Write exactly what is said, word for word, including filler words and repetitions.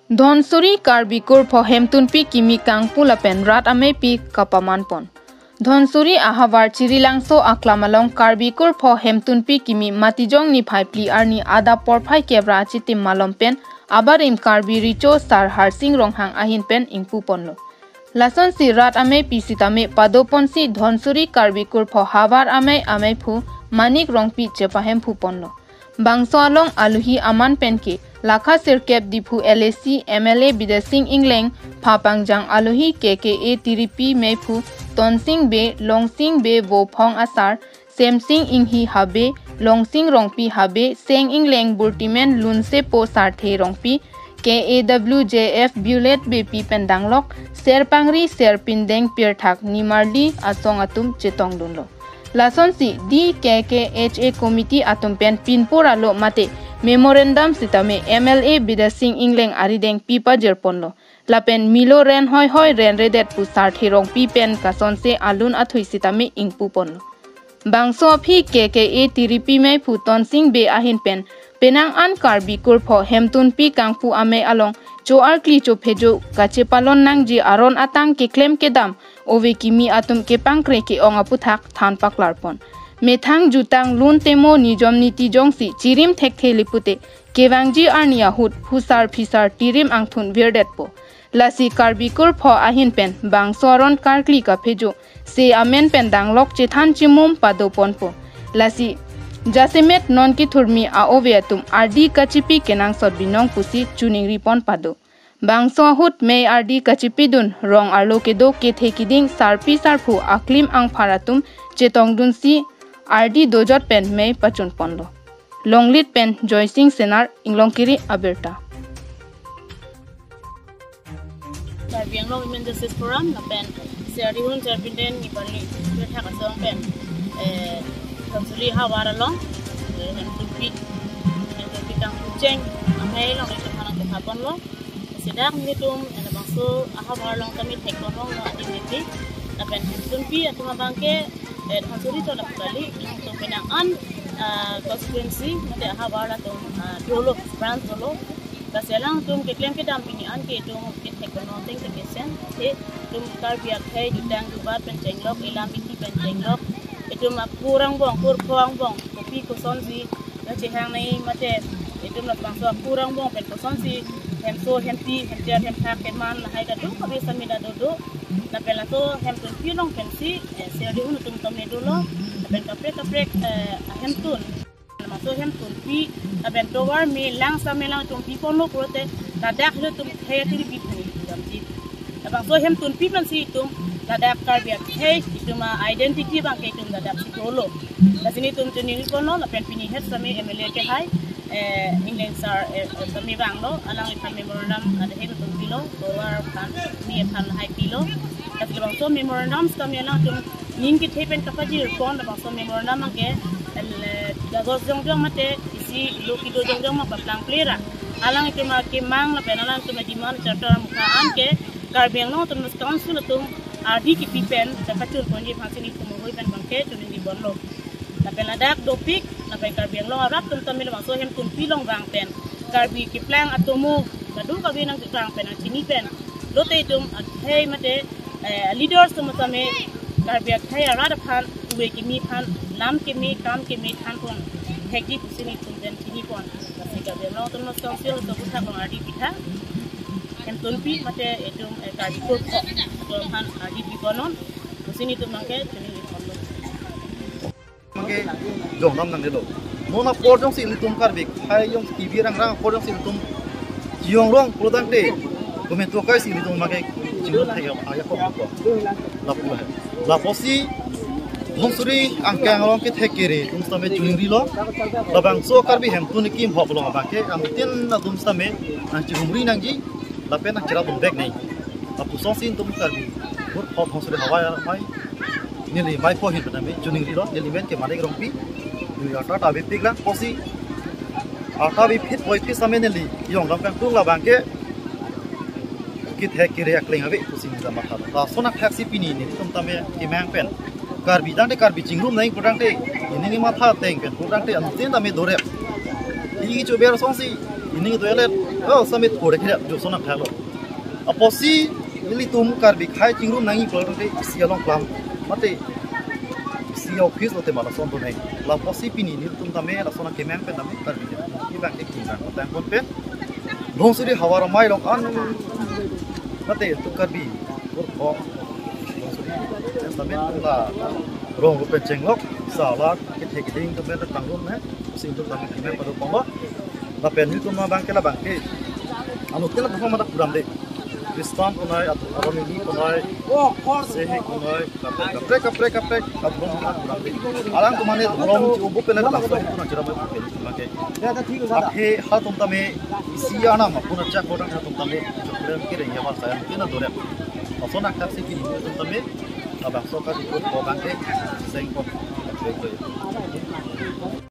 Dhonsuri Karbi Kurpho Hemtunpi Kimi Kangpu lapen Rat Ameipi Kapaman Pon. Dhonsuri ahavar Chirilangso aklam along Karbi Kurpho Hemtunpi Kimi Matijong niphai phli arni adap porphai kep ra achitim malom pen abarim Karbi Recho Sar Harsing Ronghang ahin pen ingpu ponlo. Lasonsi Rat Ameipi sitame pado ponsi Dhonsuri Karbi Kurpho havar amei ameiphu Manik Rongpi chepahemphu ponlo. Bangso along alohi aman pen ke lakha sirkep Diphu L A C M L A Bidya Sing Engleng, phapangjang alohi K K A Tiripi meiphu Tonsing Bey, Longsing Bey, Vophong Asar, Semsing Inghi Habe, Longsing Rongpi Habe, Seng Engleng Burtimen Lunsepo Sarthe Rongpi, K A W J F Bullet Beypi pen danglok, Serpangri Serpindeng Pirthak Nimarli asong atum chetongdunlo. Lasonsi D K K H A committee atum pen pinpur alo mate memorandum sitame M L A Bidya Sing Engleng arideng pipajir ponlo. Lapen milo ren hoi hoi ren redet pu Sarthe Rongpi pen kasonse alun athui sitame ingpu ponlo. Bangso aphi K K A Tiripi meiphu Tonsing Bey ahin pen penang an Karbi Kurpho Hemtunpi Kangpu amei along cho-arkli chophejo kachepalon nangji aron atang keklem kedam ove kimi atum kepangkre ke-ong aputhak than paklar pon. Methang jutang lun temo nijom niti jongsi chirim thekthe le pute kevangji arni ahut phusar phisar tirim angthun virdetpo. Lasi Karbi Kurpho ahin pen bangso aron karkli kaphejo se amen pen danglok chethan chimum pado ponpo. Lasi jasemet non kethurmi a-ove atum ardi kachipi kenangsot binong pusi choningri pon pado. Bangso ahut mei ardi kachipidun rong arlo kedo kethe kiding sarpi sarphu aklim angphar atum chetongdunsi ardi dojot pen mei pachun ponlo. Longlit pen Joysing Senar, Inglongkiri abirta. Karbi Anglong Women Justice Forum lapen Serdihun Serpindeng Nimarli Pirthak asong pen, eh, Dhonsuri havar along, eh, Hemtunpi, Hemtunpi Kangpu cheng amei along ilitum aphan nangketha ponlo. Seta nelitum, eh, labangso ahavar along kami thek ponlonglo adim eti. Lapen Hemtunpi atum abang ke, eh, Dhonsuri cho lapu kali, nangtum penang an, ah, constituency mate ahavar latum, ah, dolo, branch dolo. Lasi alangtum keklem kedam pini an ke itum kethek kono teng te kesen. Te itum Karbi akhei jutang jubat pen chenglok, ilam iti pen chenglok. Itum akur angbong, kurpho angbong, kopi kosonsi, ya chehang nai mate. Itum labangso akur angbong pen kosonsi, hemso, hemti, hemtiar, hemthak, hemman, lahai kadokave sitame ta dodo. Lapen laso Hemtunpi along pensi, eh, Serdihun atum tame dolo. Lapen kaprek kaprek, eh, ahemtun. Labangso Hemtunpi, lapen tovar me lang sitame alangtum pi ponlo pulote, ladak ilitum khei atiri pi puni damji. Labangso Hemtunpi pensi itum ladak Karbi akhei, itum a-identity abang ke itum ladak si dolo. Lasi nelitum choningri ponlo, lapen pini het sitame M L A kehai, eh, Engleng Sar, eh, sitame vanglo, alangliphan memorandum, ada het itum pilo, tovar aphan, me aphan lahai pilo. Lasi labangso memorandum sitame alangtum ning kethe pen kapajir pon, labangso memorandum abang ke, el, eh, kagos jongjong mate isi lo kedo jongjong ma paplang plera. Alanglitum akemang lapen alanglitum a-demand charter amukha an ke Karbi Anglong Autonomous Council atum ardi kipi pen kapachun ponji aphansi nelitum ahoi pen abang ke choningri ponlo. Lapen ladak dopik, lapen Karbi Anglong arat atum tame labangso Hemtunpi along vang pen Karbi keplang atomo kadokave nangkeplang pen nangchini pen lote itum akhei mate, eh, leaders atum tame Karbi akhei arat aphan, ove kimi aphan, lam keme, kam keme than pon thekji pusi nelitum pen chini pon. Lasi Karbi Anglong Autonomous Council atum aputhak along ardi pitha, Hemtunpi mate itum, eh, Karbi Kurpho atum aphan ardi pi ponnon pusi nelitum abang ke choningri ponlo. Abang ke jongdam nangdelo. Non apor jongsi ilitum Karbi akhei jongsi T V rangrang apor jongsi ilitum jiyong rong pulotangte, kometo kaisi ilitum abang ke chingrum thek ya, ya kok ko. Lapu hai. Lapusi Dhonsuri angkang along kethek kere atum sitame choningrilo. Labangso Karbi Hemtun Kimi hop along abang ke antin atum sitame nangchirumri nangji, lapen nangchirap bom bek nai. Lapuson si itum Karbi Kurpho Dhonsuri havar amei, neli meiphu ahin pen tame choningrilo, neli men ke Manik Rongpi, neli arta ta avepik lang pusi, arta avephit voiphit sitame neli jongdam kangtung labang ke kethek kere akleng ave pusi neli ta matha. Lason athak si pini nelitum tame kemang pen Karbi tangte Karbi chingrum nai pulotangte, ining imatha ateng pen pulotangte antin tame dorep. Ili kechober asonsi Ini itu ya, oh, samit kore kira juson ang khalo. Apotsi ilitum Karbi akhei chingrum nangji pulo tangte isi along klam, mate isi office lote ma lason do nai. La apotsi pini nelitum tame lason akemang pen tame Karbi akhei abang ke kingkang kotang pon pen, Dhonsiri havar amei along an, mate tu Karbi kurkong Dhonsiri tame la rong rupen chenglok, sala kethe keding tame tangrum ne, sing tum tame kemang padu ponglo. Lapen nelitum abang ke labang ke, anu ke la bangma dak kuram de. Kristan punai, atu aron ini punai, sehe punai, kaprek kaprek kaprek kaprek, atu bangma dak kuram de. Alang tumane dhorom chi ubu pene laso punai chira mai pupel tumake. Aphi halatum tame isi anam apuna chak kodang halatum tame chokre ke rengya bar saya mungkin adorep. Lason aktak si pini nelitum tame labangso ka ikut ko abang ke seng ko.